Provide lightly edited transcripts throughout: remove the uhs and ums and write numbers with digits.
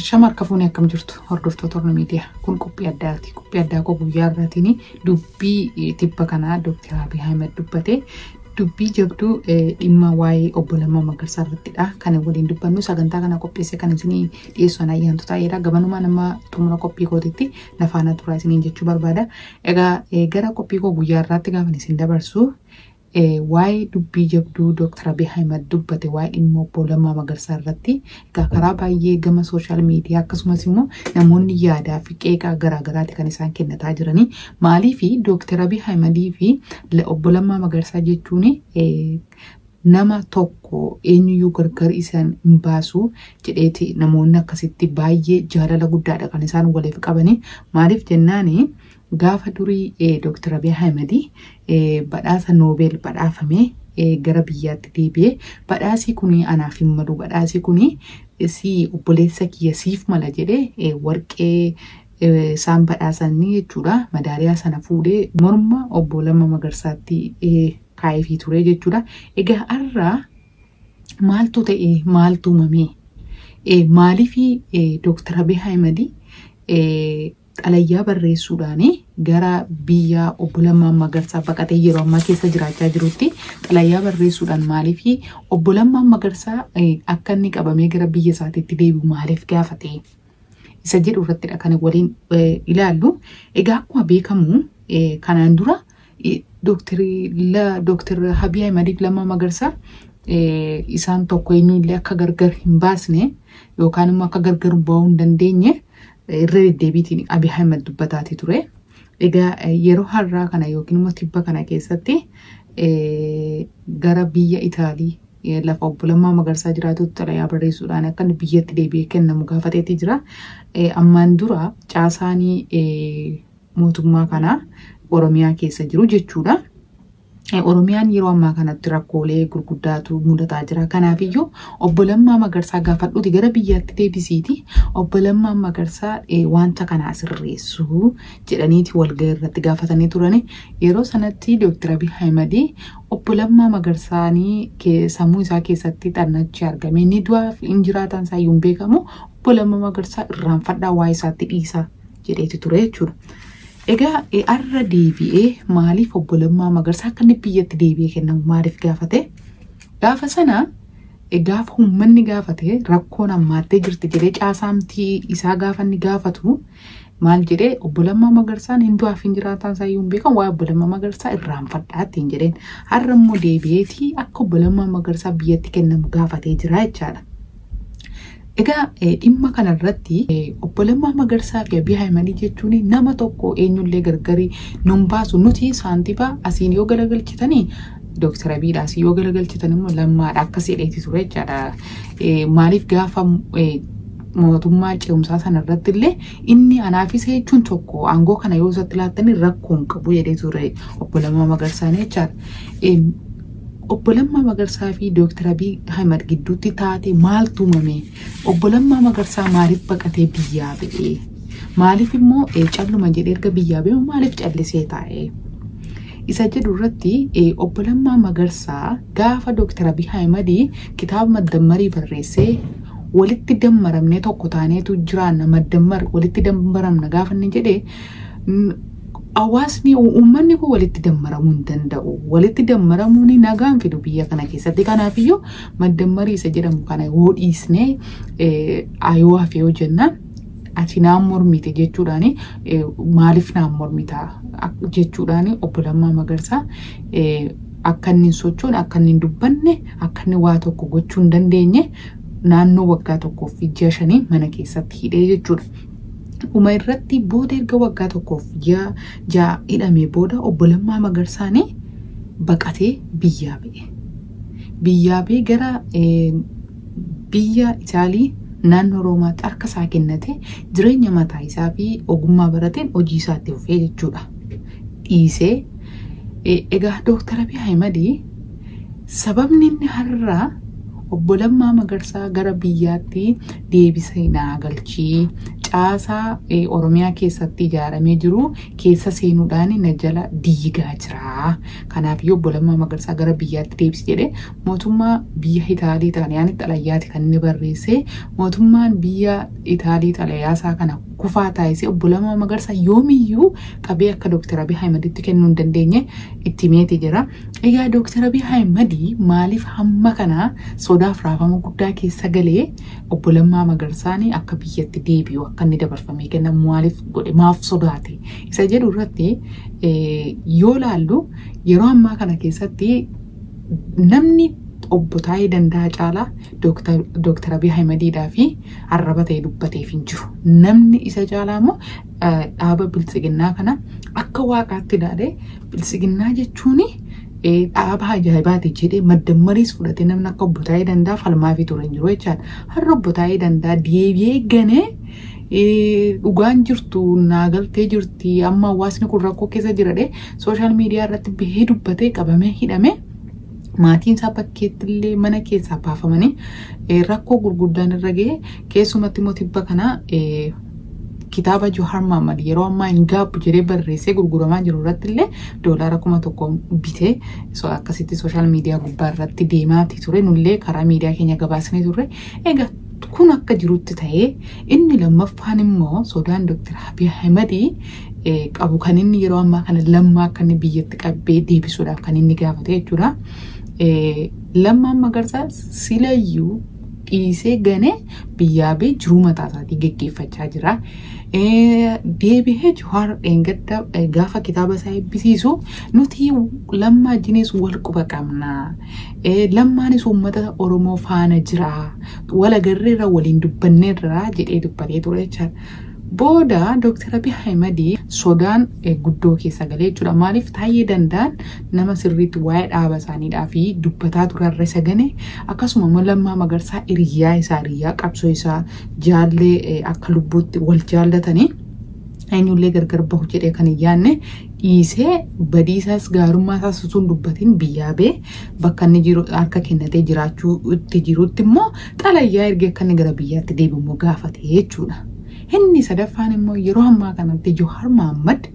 Ashama harka fuunee akkam jirtu hordoftoota Horn Miidiyaa. Kun qophii addaati. Qophii addaa koo guyyaa irraatiin dubbii tibba kanaa Dooktar Abiy Ahmed dubbate. Dubbii jabduu dhimma waa'ee obbo Lammaa Magarsaa irrattidha. Kan waliin dubbannu sagantaa kana qopheesse kan isinii dhiyeessu ayyaantu taa'eedha. Gabanumaa nama xumura qophii kootitti nafaana turaa isiniin jechuu barbaada. Egaa gara qophii koo guyyaa irraatti gaafa isin dabarsu waa'ee dubbii jabduu Dooktar Abiy Ahmed dubbate waa'ee dhimma obbo Lammaa Magarsaa irratti egaa karaa baay'ee gama sooshaal miidiyaa akkasumas immoo namoonni yaadaa fi qeeqaa garaagaraati kan isaan kennataa jiranii. Maaliif Dooktar Abiy Ahmedii fi obbo Lammaa Magarsaa jechuun nama tokko eenyuyyuu gargar isaan hin baasu jedheeti namoonni akkasitti baay'ee jaalala guddaadha kan isaan waliif qabanii. Maaliif jennaani gaafa durii Dooktar Abiy Ahmed badhaasa Noobeel badhaafamee gara biyyaatti deebi'ee badhaasii kun anaaf hin malu, badhaasii kun si obboleessa kiyya siif mala jedhee warqee isaan badhaasanii jechuudha. Madaaliyaa sana fuudhee morma obbo Lammaa Magarsaatti kaa'eefii ture jechuudha. Egaa har'a maaltu ta'e, maaltu uumame? Maaliif Dooktar Abiy Ahmed xalayyaa barreessuudhaan gara biyya obbo Lammaa Magarsaa baqatee yeroo ammaa keessa jiraachaa jirutti xalayyaa barreessuudhaan maaliif obbo Lammaa Magarsaa akka inni qabamee gara biyya isaatiitti deebi'u maaliif gaafate? Isa jedhu irrattidha kan waliin ilaallu. Egaa akkuma beekamu kanaan dura Dooktar Abiy Ahmed Lammaa Magarsaa isaan tokko eenyullee akka gargar hin baasne yookaan immoo akka gargar ba'uu hin dandeenye irra deddeebiitiin Abiy Ahmed dubbataatii ture. Egaa yeroo har'aa kana yookiin immoo tibba kana keessatti gara biyya Itaalii lafa obbo Lammaa Magarsaa jiraatutti xalayaa barreessuudhaan akka inni biyyatti deebi'ee kennamu gaafateetii jira. Ammaan dura caasaanii mootummaa kanaa Oromiyaa keessa jiru jechuudha. Oromiyaan yeroo ammaa kanatti rakkoolee gurguddaatu mudataa jira. Kanaafiyyuu obbo Lammaa Magarsaa gaafadhuuti gara biyyaatti deebisiiti. Obbo Lammaa Magarsaa wanta kana sirreessu jedhaniiti walgahii irratti gaafatanii turani. Yeroo sanatti Dooktar Abiy Ahmed obbo Lammaa Magarsaanii sammuu isaa keessatti xannachi argame. Inni du'aaf hin jiraatan isaa iyyuu hin beekamu. Obbo Lammaa Magarsaa irraanfadhaa waa'ee isaatti dhiisaa jedheeti ture jechuudha. Egaa har'a deebi'ee maaliif obbo Lammaa Magarsaa akka inni biyyatti deebi'ee kennamu maaliif gaafate? Gaafa sana gaafa uummanni gaafate rakkoon hammaattee jirti jedhee caasaamtii isaa gaafa inni gaafatu maal jedhee obbo Lammaa Magarsaan hin du'aaf hin jiraataan isaa iyyuu hin beekamu waa'ee obbo Lammaa Magarsaa irraanfadhaa ittiin jedheen. Har'a immoo deebi'eetii akka obbo Lammaa Magarsaa biyyatti kennamu gaafatee jira jechaadha. Egaa dhimma kanarratti obbo Lammaa Magarsaa fi Abiy Ahmed jechuun nama tokko eenyullee gargari nun baasu, nuti saantiba asiin yoo galagalchitanii Dooktar Abiyyiidha, asii yoo galagalchitan immoo Lammaadha akkas jedheeti ture jechaadha. Maaliif gaafa mootummaa ce'umsaa sanarratti illee inni anaafis jechuun tokko aangoo kana yoo isatti laattanii rakkoo hin qabu jedhee ture obbo Lammaa Magarsaan jechaadha. Obbo Lammaa Magarsaa fi Dooktar Abiy Ahmed gidduutti taate maaltu uumame? Obbo Lammaa Magarsaa maaliif baqatee biyyaa ba'e? Maaliif immoo calluma jedhee erga biyyaa ba'e maaliif callisee taa'e? Isa jedhu irratti obbo Lammaa Magarsaa gaafa Dooktar Abiy Ahmed kitaaba maddammarii barreessee walitti dammaramnee tokko taaneetu jiraanna, maddammar walitti dammaramna gaafa inni jedhee hawaasni uummanni kun walitti dammaramuu hin danda'u. Walitti dammaramuun nagaan fidu biyya kana keessatti. Kanaafiyyuu maddammarii isa jedhamu kana yoo dhiisnee yoo hafe yoo jennaan ati naan mormite jechuudhaan, maaliif naan mormita jechuudhaan obbo Lammaa Magarsaa akka inni hin sochoone, akka inni hin dubbanne, akka inni waa tokko gochuu hin dandeenye naannoo waggaa 1 fi ji'a 5 mana keessatti hidhee jechuudha. Dhuma irratti booda erga waggaa 1 fi ji'a 6 hidhamee booda obbo Lammaa Magarsaan baqatee biyyaa ba'e. Biyyaa ba'ee gara biyya Itaalii naannoo Roomaatti harka isaa kennate, jireenya mataa isaa fi ogummaa barateen hojii isaatti fufee jechuudha. Dhiisee egaa Dooktar Abiy Ahmed sababni inni har'a obbo Lammaa Magarsaa gara biyyaatti deebisee naa galchii Caasaa Oromiyaa keessatti ijaaramee jiru keessa seenuudhaan na jala diigaa jira. Kanaaf obbo Lammaa Magarsaa gara biyyaatti deebisi jedhee mootummaa biyya Itaalii Xaaliyaanitti xalayyaati kan inni barreesse. Mootummaan biyya Itaalii xalayaasaa kana kufaa taasisee obbo Lammaa Magarsaa yoomiyyuu qabee akka Dooktar Abiy Ahimaditti kennuu hin dandeenye itti himeeti jira. Egaa Dooktar Abiy Ahimad maaliif hamma kana sodaaf raafama guddaa keessa galee obbo Lammaa Magarsaan akka biyyatti deebi'u akka inni dabarfamee kennamu maaliif godhe, maaf sodaate isa jedhu irratti yoo laallu, yeroo ammaa kana keessatti namni obbo Taayee Danda'aa caalaa Dooktar Abiy Ahimadiidhaa fi arraba ta'e dubbateef hin jiru. Namni isa caalaa immoo dhaaba biltsiginnaa kana akka waaqaatti ilaalee, biltsiginnaa jechuun dhaaba ajaa'ibaati jedhee maddammariis fudhatee namni akka obbo Taayee Danda'aa falmaafii ture hin jiru jechaadha. Har'a obbo Taayee Danda'aa deebi'ee ganee, dhugaan jirtu naa galtee jirti, amma hawaasni kun rakkoo keessa jira, social media irratti bahee dubbatee qabamee hidhamee, maatiin isaa bakkeetti illee mana keessaa baafamanii rakkoo gurguddaan irra ga'e. Keessumatti immoo tibba kana kitaaba Johaar Mahammad yeroo ammaa hin gaabbu jedhee barreessee gurguramaa jiru irratti illee $1,000 bitee akkasitti social media gubbaa irratti deemaati ture. Nullee karaa miidiyaa keenya gabaasnee turre. Egaa kun akka jirutti ta'ee, inni lammaffaan immoo sodaan Dr. Abiy Ahimad qabu kan inni yeroo ammaa kana Lammaa akka inni biyyatti qabee deebisuudhaaf kan inni gaafate jechuudha. Lammaan Magarsaa silayyuu dhiisee ganee biyyaa bee jiruu mataa isaatii geggeeffachaa jira. Deebi'ee Jawaar dheengadda gaafa kitaaba isaa eebbisiisu, nuti Lammaa wajjinis wal quba qabna. Lammaanis uummata Oromoo faana jira. Wal agarreerra, waliin dubbanneerra jedhee dubbatee ture jechaadha. Booda Dr. Abiy Ahimad sodaan guddoo keessa galee jechuudha. Maaliif? Taayee Danda'an nama sirriitti waa'ee dhaaba isaaniidhaa fi dubbataa turarra isa gane, akkasuma immoo Lammaa Magarsaa hiriyaa isaa, hiriyaa qabsoo isaa, jaallee akka lubbuutti wal jaallatanii, eenyullee gargar bahu jedhee kan hin yaadne dhiisee, badiisaas gaarummaa isaas osoo hin dubbatin biyyaa bee bakka inni jiru harka kennatee jiraachuu itti jirutti immoo xalayyaa ergee akka inni gara biyyaatti deebi'u gaafate jechuudha. Inni sadaffaan immoo yeroo ammaa kanatti Johaar Mahammad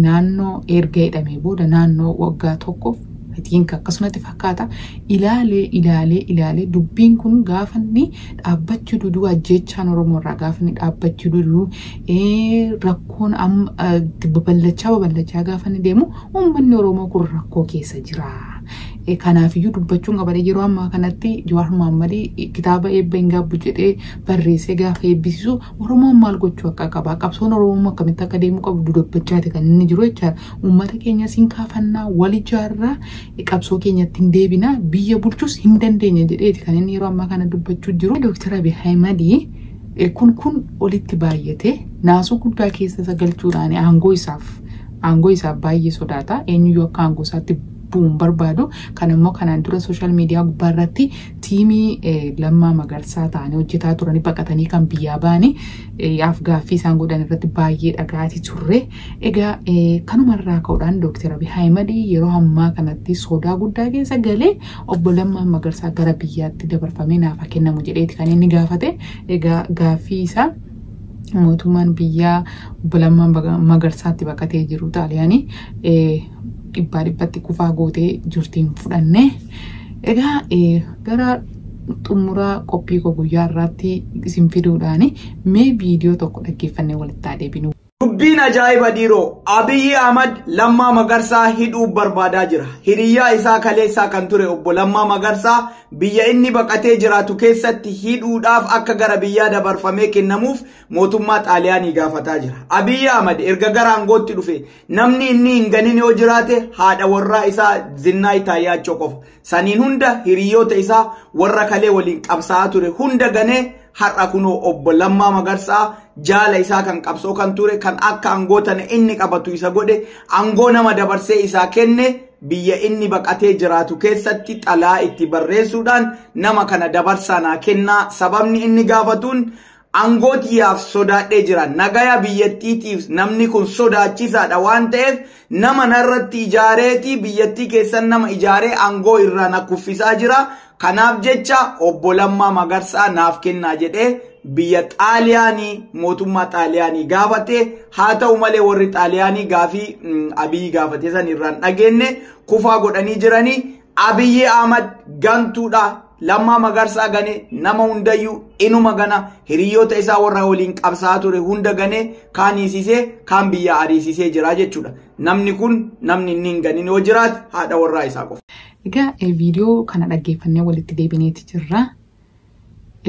naannoo erga hidhamee booda naannoo waggaa tokkoof think akkasumatti fakkaata, ilaalee ilaalee ilaalee, dubbiin kun gaafa inni dhaabbachuu duduu, ajjeechaan Oromoo irraa gaafa inni dhaabbachuu duduu, rakkoon babal'achaa babal'achaa gaafa inni deemu, uummanni Oromoo kun rakkoo keessa jira. Kanaafiyyuu dubbachuun qabadee yeroo ammaa kanatti Jawaar Mohaammed kitaaba eebba hin gaabbu jedhee barreessee gaafa eebbisiisu, Oromoon maal gochuu akka qaba, qabsoon Oromoo akkamitti akka deemuu qabu dubbachaati kan inni jiru jechaadha. Uummata keenya siin kaafannaa, wal ijaarraa, qabsoo keenyatti hin deebinaa, biyya bulchuus hin dandeenya jedheeti kan inni yeroo ammaa kana dubbachuu jiru. Dooktar Abiy Ahimad kun olitti baay'ate naasuu guddaa keessa isa galchuudhaan aangoo isaaf baay'ee sodaata. Eenyuyyuu akka aangoo isaatti bu'uun barbaadu. Kan immoo kanaan dura social media gubbaa irratti tiimii Lammaa Magarsaa ta'anii hojjetaa turanii baqatanii kan biyyaa ba'anii yaaf gaaffii isaan godhan irratti baay'ee dhagaatii turre. Egaa kanumarraa ka'uudhaan Dooktar Abiy Ahimad yeroo ammaa kanatti sodaa guddaa keessa galee obbo Lammaa Magarsaa gara biyyaatti dabarfamee naaf kennamu jedheeti kan inni gaafate. Egaa gaaffii isaa mootummaan biyyaa obbo Lammaa Magarsaatti baqatee jiru Xaaliyaanii dhibbaa dhibbatti kufaa gootee jirtiin fudhanne. Egaa gara xumuraa qophii koo guyyaa irraatti isin fiduudhaan mee viidiyoo tokko dhaggeeffannee walitti haa deebinu. Dubbiin ajaa'iba dhiiroo! Abiyyi Ahmad Lammaa Magarsaa hidhuu barbaadaa jira. Hiriyyaa isaa kaleessaa kan ture obbo Lammaa Magarsaa biyya inni baqatee jiraatu keessatti hidhuudhaaf akka gara biyyaa dabarfamee kennamuuf mootummaa Xaaliyaanii gaafataa jira. Abiyyi Ahmad erga gara aangootti dhufe namni inni hin ganin yoo jiraate haadha warraa isaa Zinnaa Taayyaachoo qofa. Saniin hunda hiriyoota isaa warra kalee waliin qabsaa'aa ture hunda ganee, har'a kunoo obbo Lammaa Magarsaa jaala isaa kan qabsoo kan ture, kan akka aangoo tana inni qabatu isa godhe, aangoo nama dabarsee isaa kenne, biyya inni baqatee jiraatu keessatti xalaa itti barreessuudhaan nama kana dabarsaa naa kennaa. Sababni inni gaafatuun aangoo tiyyaaf sodaadhee jira, nagaya biyyattiitiif namni kun sodaachisaadha waan ta'eef, nama narratti ijaareeti biyyattii keessan nama ijaaree aangoo irraa na kuffisaa jira, kanaaf jecha obbo Lammaa Magarsaa naaf kennaa jedhee biyya Xaaliyaanii mootummaa Xaaliyaanii gaafate. Haa ta'u malee warri Xaaliyaanii gaafii Abiyyi gaafate san irraan dhageenye kufaa godhanii jiranii. Abiyyi Ahmad gantuudha. Lammaa Magarsaa gane, nama hundayyuu inuma gana, hiriyoota isaa warra waliin qabsaa'aa ture hunda gane, kaan hiisisee kaan biyya ariisisee jira jechuudha. Namni kun namni inni hin ganin yoo jiraate haadha warraa isaa qofa. Egaa viidiyoo kana dhaggeeffannee walitti deebineeti jirra.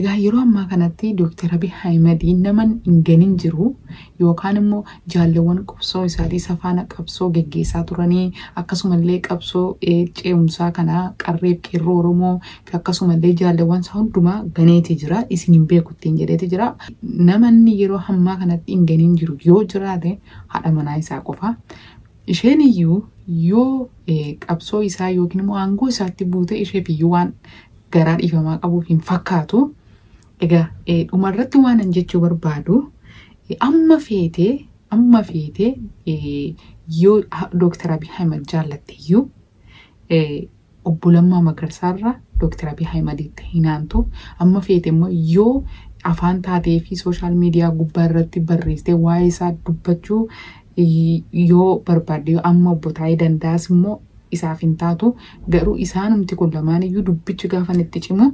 Egaa yeroo ammaa kanatti Dooktar Abiy Ahimadiin nama hin ganin jiru yookaan immoo jaalleewwan qabsoo isaatii isa faana qabsoo geggeessaa turanii, akkasumallee qabsoo ce'umsaa kana qarreef qeerroo Oromoo fi akkasumallee jaalleewwan isaa hundumaa ganeeti jira. Isin hin beeku ittiin jedheeti jira. Namanni yeroo ammaa kanatti hin ganin jiru yoo jiraate haadha manaa isaa qofa. Isheen iyyuu yoo qabsoo isaa yookiin immoo aangoo isaatti buute isheef iyyuu waan garaa dhiifamaa qabuuf hin fakkaatu. Egaa dhumarratti waan an jechuu barbaadu, amma feetee yoo Dooktar Abiy Ahimad jaallatte iyyuu obbo Lammaa Magarsaarra Dooktar Abiy Ahimaditti hinaantu. Amma feete immoo yoo afaan taatee fi social media gubbaa irratti barreessitee waa'ee isaa dubbachuu yoo barbaadde, amma obbo Taayee Danda'as immoo isaaf hin taatu. Garuu isaanumti kun lamaan iyyuu dubbichi gaafa itti cimu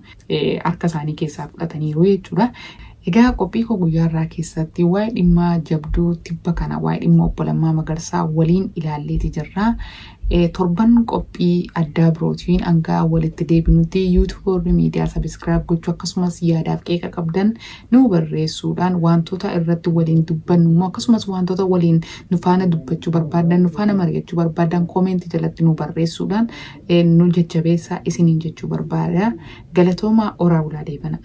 harka isaanii keessaa fudhataniiru jechuudha. Egaa qophii koo guyyaa irraa keessatti waa'ee dhimma jabduu tibba kana, waa'ee dhimma obbo Lammaa Magarsaa waliin ilaalleeti jirra. Torban qophii addaa birootiin hanga walitti deebinutti YouTube miidiyaa subscribe gochuu, akkasumas yaadaaf qeeqa qabdan nu barreessuudhaan, wantoota irratti waliin dubbannu immoo, akkasumas wantoota waliin nu faana dubbachuu barbaadan, nu faana mari'achuu barbaadan comment jalatti nu barreessuudhaan nu jajjabeessaa isiniin jechuu barbaada. Galatoomaa, oraa bulaa, deebana.